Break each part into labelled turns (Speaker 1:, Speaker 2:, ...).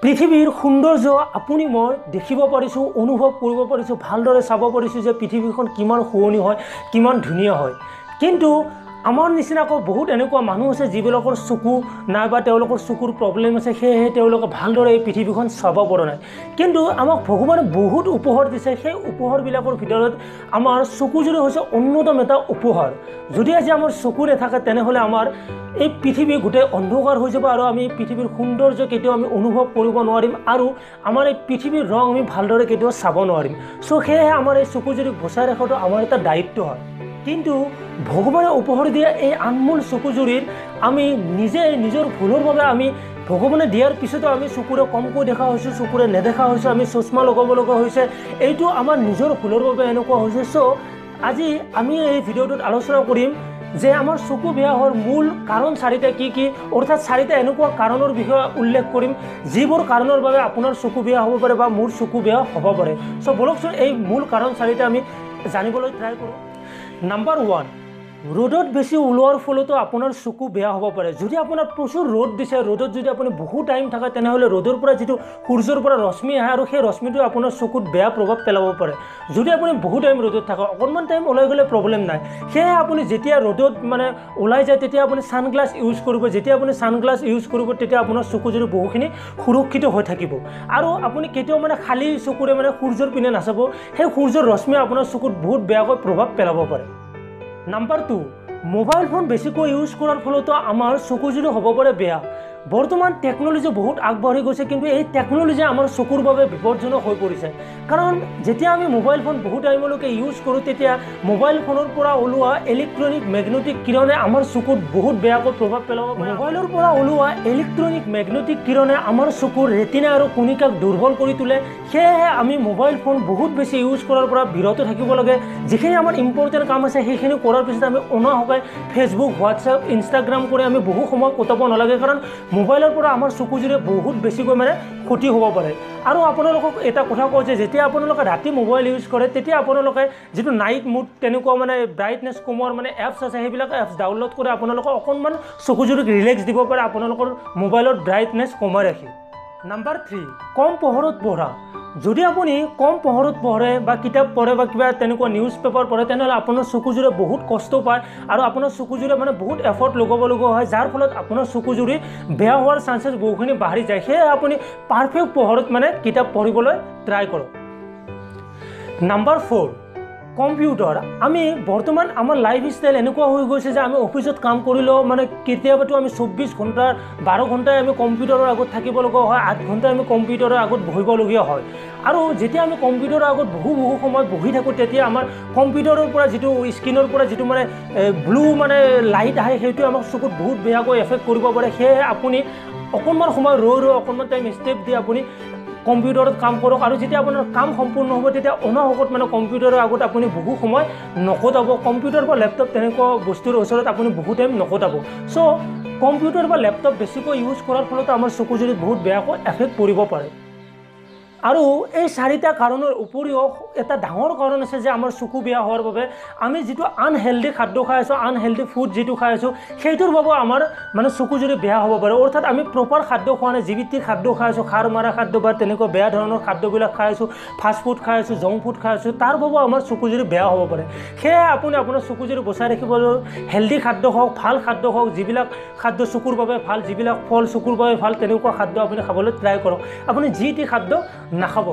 Speaker 1: পৃথিৱীৰ সৌন্দৰ্য আপুনি মই দেখিব পাৰিছোঁ, অনুভৱ কৰিব পাৰিছোঁ, ভালদৰে চাব পাৰিছোঁ যে পৃথিৱীখন কিমান শুৱনি হয়, কিমান ধুনীয়া হয়। কিন্তু আমাৰ নিচিনাকৈ বহুত এনেকুৱা মানুহ আছে যিবিলাকৰ চকু নাইবা তেওঁলোকৰ চকুৰ প্ৰব্লেম আছে, সেয়েহে তেওঁলোকে ভালদৰে এই পৃথিৱীখন চাব পৰা নাই। কিন্তু আমাক ভগৱানে বহুত উপহাৰ দিছে, সেই উপহাৰবিলাকৰ ভিতৰত আমাৰ চকুযোৰ হৈছে অন্যতম এটা উপহাৰ। যদি আজি আমাৰ চকু নাথাকে তেনেহ'লে আমাৰ এই পৃথিৱী গোটেই অন্ধকাৰ হৈ যাব আৰু আমি পৃথিৱীৰ সৌন্দৰ্য কেতিয়াও আমি অনুভৱ কৰিব নোৱাৰিম আৰু আমাৰ এই পৃথিৱীৰ ৰং আমি ভালদৰে কেতিয়াও চাব নোৱাৰিম। চ' সেয়েহে আমাৰ এই চকুজুৰিক বচাই ৰখাটো আমাৰ এটা দায়িত্ব হয়। কিন্তু ভগৱানে উপহাৰ দিয়া এই আনমোল চকুজুৰিৰ আমি নিজে নিজৰ ভুলৰ বাবে আমি ভগৱানে দিয়াৰ পিছতো আমি চকুৰে কমকৈ দেখা হৈছোঁ, চকুৰে নেদেখা হৈছোঁ, আমি চশমা লগাব লগা হৈছে। এইটো আমাৰ নিজৰ ভুলৰ বাবে এনেকুৱা হৈছে। চ' আজি আমি এই ভিডিঅ'টোত আলোচনা কৰিম যে আমাৰ চকু বেয়া হোৱাৰ মূল কাৰণ চাৰিটা কি কি, অৰ্থাৎ চাৰিটা এনেকুৱা কাৰণৰ বিষয়ে উল্লেখ কৰিম যিবোৰ কাৰণৰ বাবে আপোনাৰ চকু বেয়া হ'ব পাৰে বা মোৰ চকু বেয়া হ'ব পাৰে। চ' ব'লকচোন এই মূল কাৰণ চাৰিটা আমি জানিবলৈ ট্ৰাই কৰোঁ। নাম্বাৰ 1, ৰ'দত বেছি ওলোৱাৰ ফলতো আপোনাৰ চকু বেয়া হ'ব পাৰে। যদি আপোনাৰ প্ৰচুৰ ৰ'দ দিছে, ৰ'দত যদি আপুনি বহু টাইম থাকে তেনেহ'লে ৰ'দৰ পৰা যিটো সূৰ্যৰ পৰা ৰশ্মি আহে আৰু সেই ৰশ্মিটো আপোনাৰ চকুত বেয়া প্ৰভাৱ পেলাব পাৰে। যদি আপুনি বহু টাইম ৰ'দত থাকে, অকণমান টাইম ওলাই গ'লে প্ৰব্লেম নাই। সেয়েহে আপুনি যেতিয়া ৰ'দত মানে ওলাই যায় তেতিয়া আপুনি ছানগ্লাছ ইউজ কৰিব। যেতিয়া আপুনি ছানগ্লাছ ইউজ কৰিব তেতিয়া আপোনাৰ চকুযোৰ বহুখিনি সুৰক্ষিত হৈ থাকিব আৰু আপুনি কেতিয়াও মানে খালী চকুৰে মানে সূৰ্যৰ পিনে নাচাব, সেই সূৰ্যৰ ৰশ্মিয়ে আপোনাৰ চকুত বহুত বেয়াকৈ প্ৰভাৱ পেলাব পাৰে। নাম্বাৰ 2, মোবাইল ফোন বেছিকৈ ইউজ কৰাৰ ফলতো আমাৰ চকুযোৰ হ'ব পাৰে বেয়া। বৰ্তমান টেকন'লজি বহুত আগবাঢ়ি গৈছে, কিন্তু এই টেকন'লজি আমাৰ চকুৰ বাবে বিপদজনক হৈ পৰিছে। কাৰণ যেতিয়া আমি মোবাইল ফোন বহু টাইমলৈকে ইউজ কৰোঁ তেতিয়া মোবাইল ফোনৰ পৰা ওলোৱা ইলেক্ট্ৰনিক মেগনেটিক কিৰণে আমাৰ চকুত বহুত বেয়াকৈ প্ৰভাৱ পেলাব পাৰে। মোবাইলৰ পৰা ওলোৱা ইলেক্ট্ৰনিক মেগনেটিক কিৰণে আমাৰ চকুৰ ৰেটিনা আৰু কণিকাক দুৰ্বল কৰি তোলে। সেয়েহে আমি মোবাইল ফোন বহুত বেছি ইউজ কৰাৰ পৰা বিৰত থাকিব লাগে। যিখিনি আমাৰ ইম্পৰ্টেণ্ট কাম আছে সেইখিনি কৰাৰ পিছত আমি অনাহকে ফেচবুক, হোৱাটছএপ, ইনষ্টাগ্ৰাম কৰি আমি বহু সময় কটাব নালাগে, কাৰণ মোবাইলৰ পৰা আমাৰ চকুযোৰে বহুত বেছিকৈ মানে ক্ষতি হ'ব পাৰে। আৰু আপোনালোকক এটা কথা কওঁ যে যেতিয়া আপোনালোকে ৰাতি মোবাইল ইউজ কৰে তেতিয়া আপোনালোকে যিটো নাইট মুড তেনেকুৱা মানে ব্ৰাইটনেছ কমোৱাৰ মানে এপছ আছে, সেইবিলাক এপছ ডাউনলোড কৰি আপোনালোকে অকণমান চকুযোৰিক ৰিলেক্স দিব পাৰে আপোনালোকৰ মোবাইলৰ ব্ৰাইটনেছ কমাই ৰাখি। নাম্বাৰ 3, কম পোহৰত পঢ়া। যদি আপুনি কম পোহৰত পঢ়ে বা কিতাপ পঢ়ে বা কিবা তেনেকুৱা নিউজ পেপাৰ পঢ়ে তেনেহ'লে আপোনাৰ চকুযোৰে বহুত কষ্ট পায় আৰু আপোনাৰ চকুযোৰে মানে বহুত এফৰ্ট লগাব লগা হয়, যাৰ ফলত আপোনাৰ চকুজুৰি বেয়া হোৱাৰ চান্সেছ বহুখিনি বাঢ়ি যায়। সেয়ে আপুনি পাৰফেক্ট পোহৰত মানে কিতাপ পঢ়িবলৈ ট্ৰাই কৰক। Number 4, computer. আমি বৰ্তমান আমাৰ লাইফ ষ্টাইল এনেকুৱা হৈ গৈছে যে আমি অফিচত কাম কৰিলেও মানে কেতিয়াবাতো আমি 24 ঘণ্টাৰ 12 ঘণ্টাই আমি কম্পিউটাৰৰ আগত থাকিব লগা হয়, 8 ঘণ্টাই আমি কম্পিউটাৰৰ আগত বহিবলগীয়া হয়। আৰু যেতিয়া আমি কম্পিউটাৰৰ আগত বহু বহু সময় বহি থাকোঁ তেতিয়া আমাৰ কম্পিউটাৰৰ পৰা যিটো স্ক্ৰীণৰ পৰা যিটো মানে ব্লু মানে লাইট আহে সেইটো আমাক চকুত বহুত বেয়াকৈ এফেক্ট কৰিব পাৰে। সেয়েহে আপুনি অকণমান সময় ৰৈ ৰৈ অকণমান টাইম ষ্টেপ দি আপুনি কম্পিউটাৰত কাম কৰক আৰু যেতিয়া আপোনাৰ কাম সম্পূৰ্ণ হ'ব তেতিয়া অনাহকত মানে কম্পিউটাৰৰ আগত আপুনি বহু সময় নকটাব। কম্পিউটাৰ বা লেপটপ তেনেকুৱা বস্তুৰ ওচৰত আপুনি বহু টাইম নকটাব। চ' কম্পিউটাৰ বা লেপটপ বেছিকৈ ইউজ কৰাৰ ফলতো আমাৰ চকুজুৰিত বহুত বেয়াকৈ এফেক্ট পৰিব পাৰে। আৰু এই চাৰিটা কাৰণৰ উপৰিও এটা ডাঙৰ কাৰণ আছে যে আমাৰ চকু বেয়া হোৱাৰ বাবে আমি যিটো আনহেল্ডি খাদ্য খাই আছোঁ, আনহেল্ডি ফুড যিটো খাই আছোঁ সেইটোৰ বাবেও আমাৰ মানে চকুজুৰি বেয়া হ'ব পাৰে। অৰ্থাৎ আমি প্ৰপাৰ খাদ্য খোৱা নাই, যি খাদ্য খাই আছোঁ, খাৰ মাৰা খাদ্য বা তেনেকুৱা বেয়া ধৰণৰ খাদ্যবিলাক খাই আছোঁ, ফাষ্ট ফুড খাই আছোঁ, জংক ফুড খাই আছোঁ, তাৰ বাবেও আমাৰ চকুজুৰি বেয়া হ'ব পাৰে। সেয়ে আপুনি আপোনাৰ চকুজুৰি বচাই ৰাখিবলৈ হেল্ডি খাদ্য খাওক, ভাল খাদ্য খাওক, যিবিলাক খাদ্য চকুৰ বাবে ভাল, যিবিলাক ফল চকুৰ বাবে ভাল তেনেকুৱা খাদ্য আপুনি খাবলৈ ট্ৰাই কৰক। আপুনি যি টি খাদ্য নাখাব।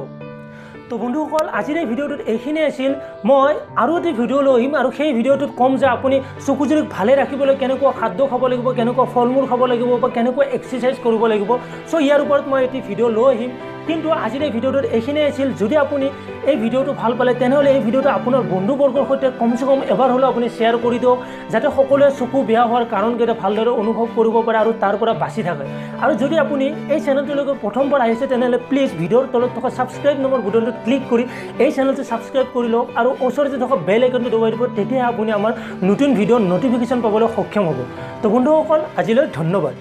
Speaker 1: তো বন্ধুসকল, আজিৰ এই ভিডিঅ'টোত এইখিনিয়ে আছিল। মই আৰু এটি ভিডিঅ' লৈ আহিম আৰু সেই ভিডিঅ'টোত ক'ম যে আপুনি চকুজুৰিক ভালে ৰাখিবলৈ কেনেকুৱা খাদ্য খাব লাগিব, কেনেকুৱা ফল মূল খাব লাগিব বা কেনেকুৱা এক্সাৰচাইজ কৰিব লাগিব। চ' ইয়াৰ ওপৰত মই এটি ভিডিঅ' লৈ আহিম। কিন্তু আজিৰ এই ভিডিঅ'টোত এইখিনিয়ে আছিল। যদি আপুনি এই ভিডিঅ'টো ভাল পালে তেনেহ'লে এই ভিডিঅ'টো আপোনাৰ বন্ধুবৰ্গৰ সৈতে কমচে কম এবাৰ হ'লেও আপুনি শ্বেয়াৰ কৰি দিয়ক, যাতে সকলোৱে চকু বেয়া হোৱাৰ কাৰণকেইটা ভালদৰে অনুভৱ কৰিব পাৰে আৰু তাৰ পৰা বাচি থাকে। আৰু যদি আপুনি এই চেনেলটোলৈকে প্ৰথমবাৰ আহিছে তেনেহ'লে প্লিজ ভিডিঅ'ৰ তলত থকা ছাবস্ক্ৰাইব নামৰ বুটনটোত ক্লিক কৰি এই চেনেলটো ছাবস্ক্ৰাইব কৰি লওক আৰু ওচৰতে থকা বেল আইকনটো দবাই দিব, তেতিয়া আপুনি আমাৰ নতুন ভিডিঅ'ৰ ন'টিফিকেশ্যন পাবলৈ সক্ষম হ'ব। তো বন্ধুসকল, আজিলৈ ধন্যবাদ।